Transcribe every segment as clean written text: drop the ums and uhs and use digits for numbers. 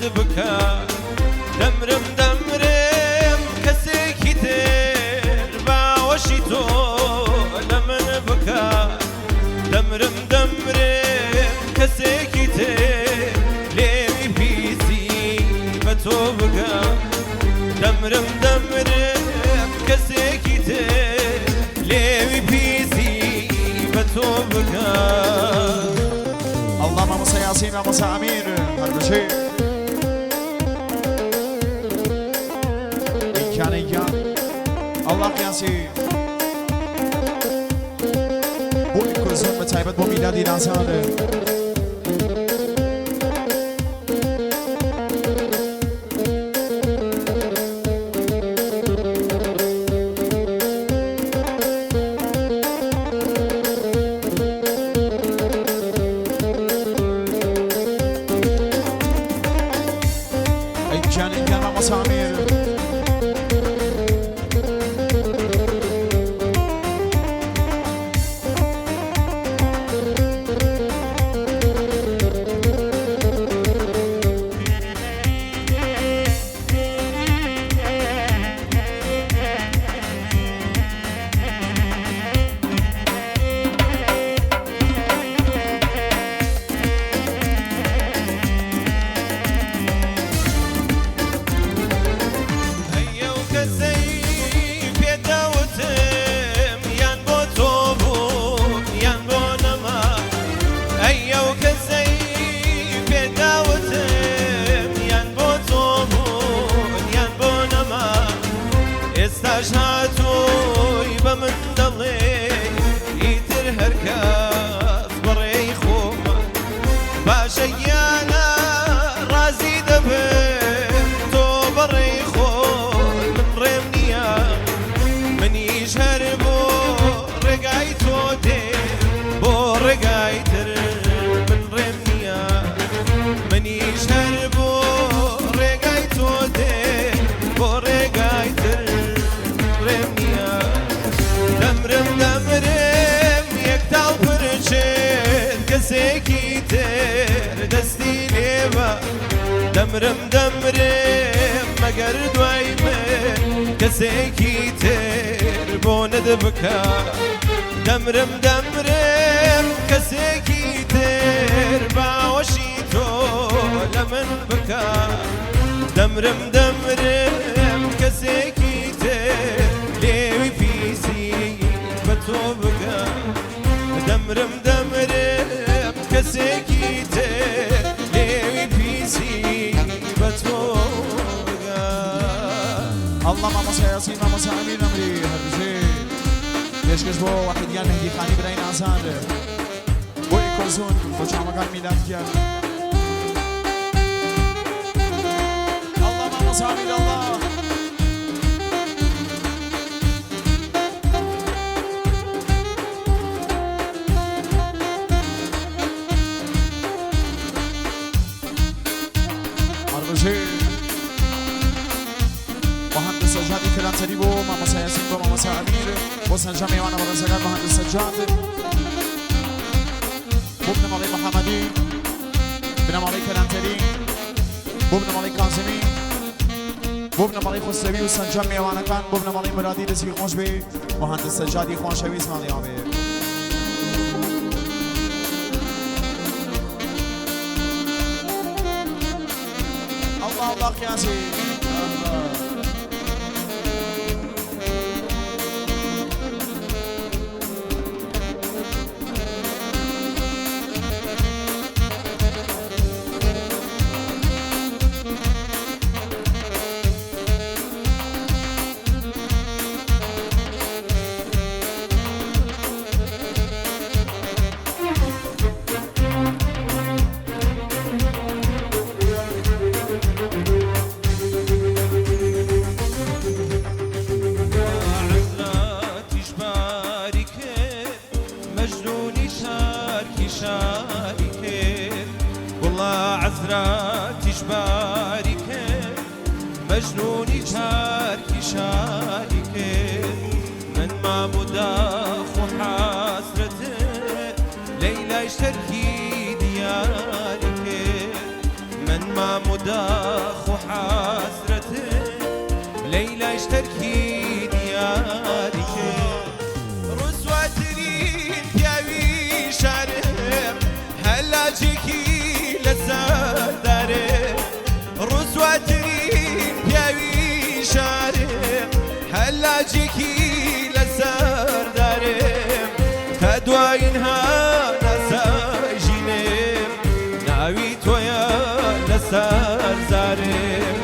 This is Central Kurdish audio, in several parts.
نەت بکە. دەمرم دەمرم کەسێکی تر باوەشی تۆ لە من بکە. دەمرم دەمرم کەسێکی تر لێوی پیسی بە تۆ بگە. دەمرم دەمرم کەسێکی تر لێوی پیسی بە تۆ بگە. الله مامۆستا یاسین، مامۆستا ئەمیر، هەربژێ. گیانە گیان، ئەڵڵا قیاسی بۆ ئیکۆزۆن، بە تایبەت بۆ میلادی نازان. ئەی گیانە گیان مامۆستا ئەمیر. ئەو کەسەی پێداوتم یان بۆ تۆ بوو یان بۆ نەما، ئەی ئەو کەسەی پێداوتم یان بۆ تۆ بوو یان بۆ نەما، ئێستاش هاتووی بە من دەڵێ ئیتر هەر کەس بەڕێی خۆمە. باشە گیانە ڕازی دەبم تۆ بەڕێی خۆ، من ڕێم نییە، منیش هەر بۆ ڕێگای تۆ دێ، بۆ ڕێگای تر من ڕێم نییە، منیش هەر بۆ ڕێگای تۆ دێ، بۆ ڕێگای تر ڕێم نییە. دەمرم دەمرم یەکتاو پرچێت کەسێکی تر دەستی لێوە. دەمرم دەمرم مەگەر دوای من کەسێکی تر بۆ نەت بکە. دەمرم دەمرم کەسێکی تر باوەشی تۆ لە من بکە. دەمرم دەمرم کەسێکی تر لێوی پیسی بە تۆ بگە. دەمرم دەمرم کەسێکی تر لێوی پیسی بە تۆ بگە. ئەڵڵا مامۆستا یاسین، مامۆستا ئەمیر نەمری، هەربژێ. پێشکەش بۆ وەحیدیان مەهدی خانی برای نازان، بۆ ئیکۆزۆن، بۆ چاوەکان میلاد گیان. ئەڵڵا مامۆستا ئەمیر، ئەڵڵا. هەربژێ. مهندس سەجادی کەلانتەری بۆ مامۆستا یاسین، بۆ مامۆستا ئەمیر، بۆ سەرجەم میوانە بەڕێزەکان. مهندس سەجاد بۆ بنەماڵەی محەممەدی، بنەماڵەی کەلانتەری، بۆ بنەماڵەی کازمی، بۆ بنەماڵەی خسرەوی و سەرجەم میوانەکان، بۆ بنەماڵەی مرادی، دەستی خۆش بێ مهندس سەجادی خۆشەویست، ماڵیان بێ. الله الله قیاسی الله. عەزراتیش باری کرد، مەجنونی شارکی شاری کرد. وڵا عەزراتیش باری کرد، مەجنونی چارکی شاری کرد. من ماموداخ و حەسرەتێ لەیلای شەرکی دیاری کرد. من مام و داخ و حەسرەتم لەیلایش تەرکی دیاری کرد. ڕسواترین پیاوی شارم هەلاجێکی لەسەر دارم ڕسواترین پیاوی شارم هەلاجێکی لەسەر دارم تا دوایین هەناسەی ژینم ناوی تۆیە لەسەر زارم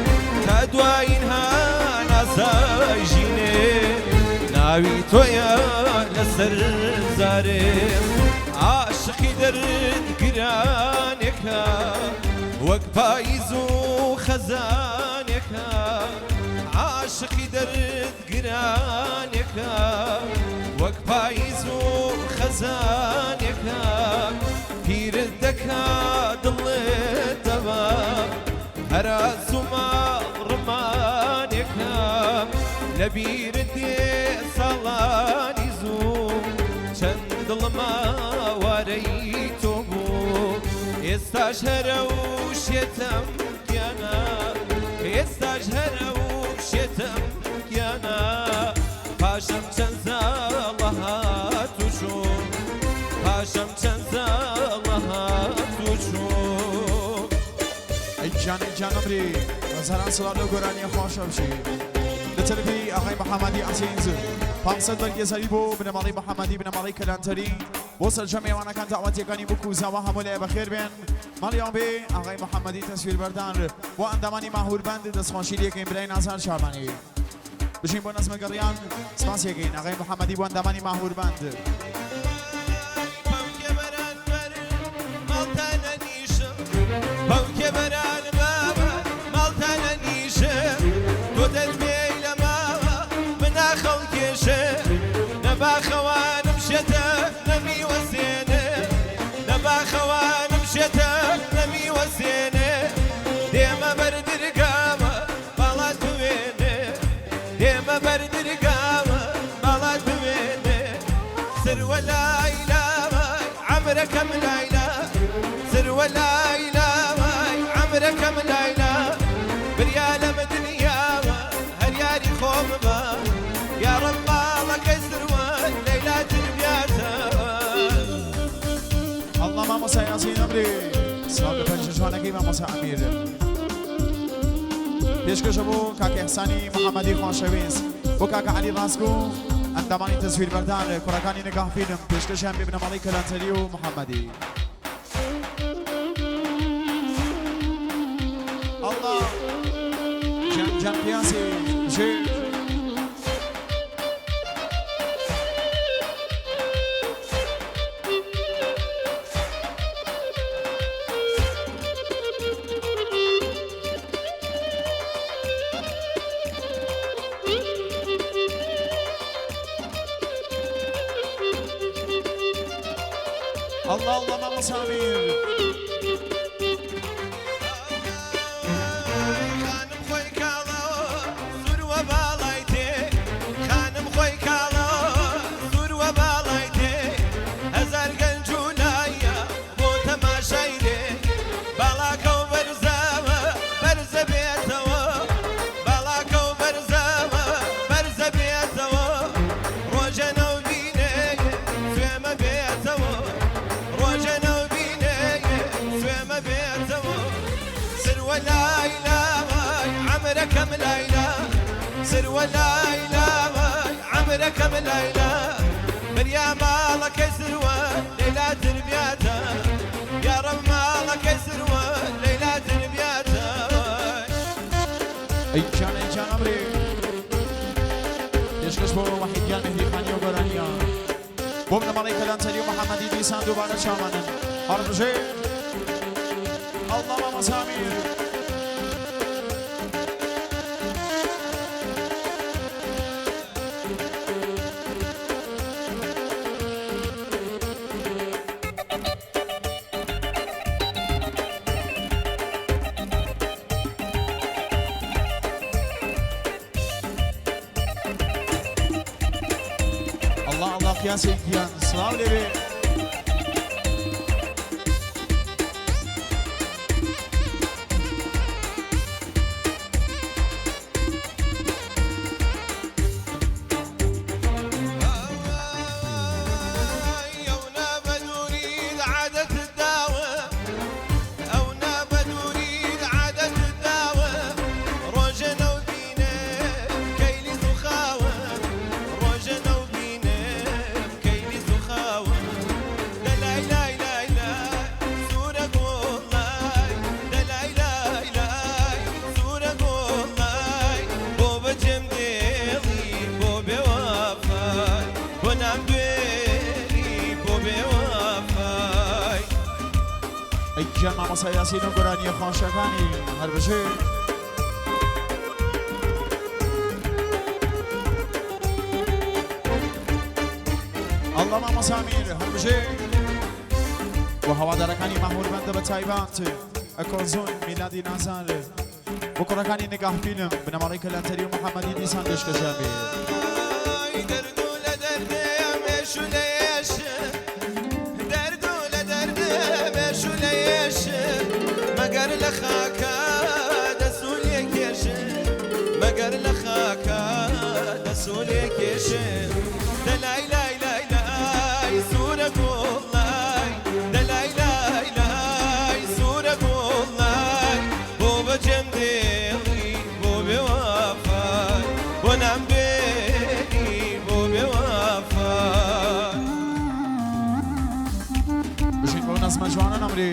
تا دوایین هەناسەی ژینم ناوی تۆیە لەسەر زارم عاشقی دەرد گرانێکە وەک پاییز و خەزانێکە عاشقی دەرد گرانێکە وەک پاییز و خەزانێکە پیرت دەکا دڵت دەبا هەراز و ماڵ ڕمانێکە لەبیرت دێ ساڵانی زوو چەند دڵم ئاوارەی تۆ بوو ئێستاش هەرە و شێتم گیانە ئێستاش هەرە و شێتم گیانە پاشم چەند ساڵە هات و چوو پاشم چەند ساڵە هات و چوو. ئەی گیان ئەی گیان ئەمری هەزاران سڵاو لەو گۆرانیە خۆشە بژی لە تەرەفی ئاغای محەممەدی عەزیز 500 بەرگێ زەری بۆ بنەماڵەی محەممەدی بنەماڵەی کەلانتەری بۆ سەرجەم مێوانەکان داوەتیەکانی بوک و زاوا هەموو لایە بەخێر بێن ماڵیان بێ ئاغای محەممەدی تەسویر بەردان بۆ ئەندامانی ماهوربەند دەستخۆشی لێکەین برای نازار شابانی بژین بۆ نەزمە گەڕیان سپاسیەکەین ئاغای محەممەدی بۆ ئەندامانی ماهوربەند. پەوکێ بەران بەر ماڵتانە نیشم پەوکێ بەران بابە ماڵتانە نیشم تۆ دەربێی لە ماوە منا خەڵکێشە نە باخەوانم شێتە نەمیوەسێنێ نە باخەوانم شێتە نەمیوەسێنێ دێمە بەر درگامە باڵات بوێنێ دێمە بەر درگامە باڵات بوێنێ سروە لایلا وای عەمرەکەم لایلا سروە لایلا وای عەمرەکەم لایلا بریا لەم دنیاوە هەر یاری خۆم بە یا ڕەب ماڵەکەی سروە لەیلا تربیاتە. ئەڵڵا مامۆستا یاسین ئەمری سڵاو لە پەنجە جوانەکەی مامۆستا ئەمیر پێشکەشە بۆ کاکە ئیحسانی محەممەدی خۆشەویست بۆ کاکە عەلی ڕاستگۆ ئەندامانی تەسویر بەردان کوڕەکانی نگاه فیلم پێشکەشیان بێ بنەماڵەی کەلانتەری و محەممەدی. ئەڵڵا جان جان قیاسی ژێ. ئەڵڵا ئەڵڵا مامۆستا ئەمیر. خانم خۆی کاڵە سوور وە باڵای تێ خانم خۆی کاڵە سوور وە باڵای تێ هەزار گەنج و لایە بۆ تەماشای لێ باڵاکە و بەرزەوە بەرزە بێتەوە باڵاکە و بەرزەوە بەرزە بێتەوە ڕۆژە نەوبینێ سوێمە بێتەوە ڕۆژە نەوبینێ سوێمە بێتەوە سروە لایلا وای عەمرەکەم لایلا سروە لایلا وای عەمرەکەم لایلا بریا ماڵەکەی سروە لەیلا تربیاتە یا ڕەب ماڵەکەی سروە لەیلا تربیاتە. ئەی گیان ئەی گیان ئەمری پێشکەش بۆ وەحید گیان مهدی خانی و گۆرانیە بۆ بنەماڵەی کەلانتەری و محەممەدی دیسان دووبارە چاوانن هەڵبژێ ئەڵڵا مامۆستا ئەمیر. ئەڵڵا ئەڵڵا قیاسی گیان سڵاو لێبێ. گیان مامۆستا یاسین و گۆرانییە خۆشەکانی هەر بژێ. ئەڵڵا مامۆستا ئەمیر هەر بژێ. بۆ هەوادارەکانی ماهور بەندە بە تایبەت ئەکۆزۆن میلادی نازار بۆ کوڕەکانی نگاه فیلم بنەماڵەی کەلانتەری و محەممەدی دیسان پێشکەشیان بێ. دەردو لە دەردم ئێش و لە ئێشم دەردو لە دەردم ئێش و لە ئێشم مەگەر لە خاکا دەس و لێ کێشم مەگەر لە خاکا دەس و لێ کێشم دە لای لای لای لای سوورە گوڵ لای دە لای لای لای سوورە گوڵ لای بۆ بەجێم دێڵی بۆ بێ وەفای بۆ نام بێنی بۆ بێ وەفای. بژین بۆ نەزمە جوانە نەمری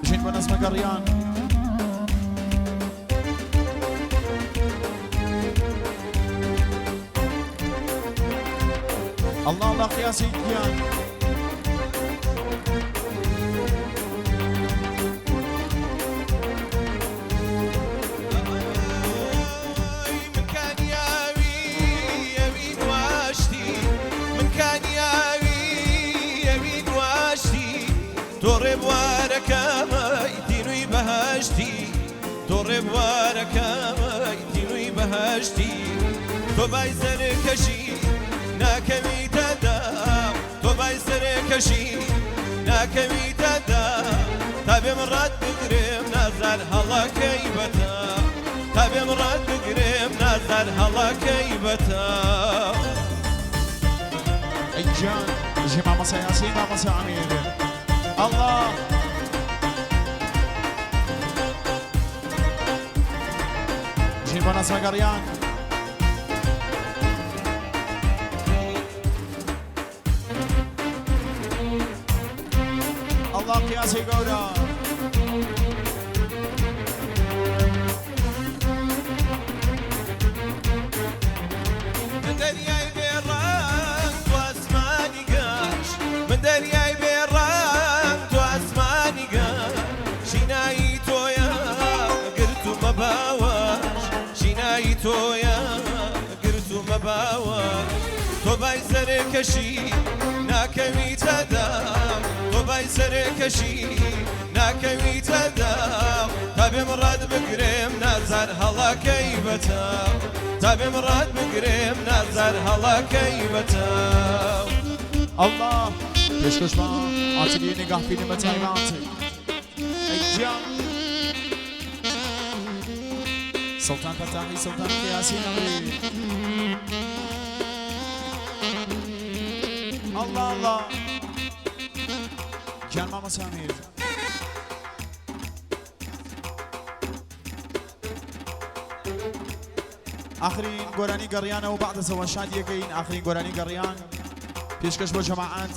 بژین بۆ نەزمە گەڕیان. ئەڵڵا ئەڵڵا قیاسی گیان. من کانیاوی ئەوین واشتی من کانیاوی ئەوین واشتی تۆ ڕێبوارەکەمەی تینووی بەهەشتی تۆ ڕێبوارەکەمەی تینووی بەهەشتی تۆ بای سەرکەشی ناکەویتە داو تۆ بای سەرکەشی ناکەویتە داو تا بێم ڕات بگرم نازار هەڵەکەی بەتا تا بێم ڕات بگرم نازار هەڵەکەی بەتا. ئەی گیان بژی مامۆستا یاسین مامۆستا ئەمیر ئەڵڵا. بژین بۆ نەزمە گەڕیان. ئەڵڵا قیاسی گەورە. من دەریای بێ ڕەنگ تۆ ئاسمانی گەش من دەریای بێ ڕەنگ تۆ ئاسمانی گەش شینایی تۆیە گرتوومە باوەش شینایی تۆیە گرتوومە باوەش تۆ بای سەرکەشی ناکەویتە داو تۆ بای سەرکەشی ناکەویتە داو تا بێم ڕات بگرم نازار هەڵەکەی بەتاو تا بێم ڕات بگرم نازار هەڵەکەی بەتاو. ئەڵڵا پێشکەش بە ئاتلیەی نگاه فیلم بە تایبەت ئەی گیان سوڵتان فەتاحی سوڵتان قیاسی نەمری ئەڵڵا ئەڵڵا گیان مامۆستا ئەمیر. ئاخرین گۆرانی گەڕیانە و بعد زەوە شادیەکەین ئاخرین گۆرانی گەڕیان پێشکەش بۆ جەماعەت.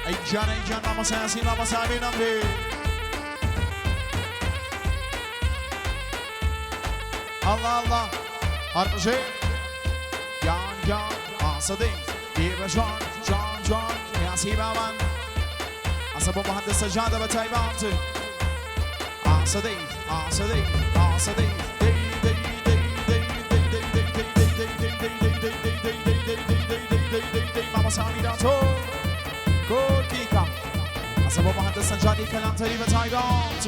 ئەی گیان ئەی گیان مامۆستا یاسین مامۆستا ئەمین ئەمری. ئەڵڵا ئەڵڵا هەر بژێ گیان گیان ئاسەدەی بێ جوان جوان جوان یاسی باوان ئەسە بۆ مهندس سەجادە بە تایبەت ئاسەدەی ئاسەدەی ئاسەدەی دەی دەی دەی دەی دەی دەی دەی دەی دەی دەی دەی دەی دەی. دەی دەی دەی دەی دەی دەی دەی دەی دەی دەی دەی مامۆستا ئەمیراتۆ کۆکیکە ئەسە بۆ مهندس سەنجانی کەلانتەری بە تایبەت.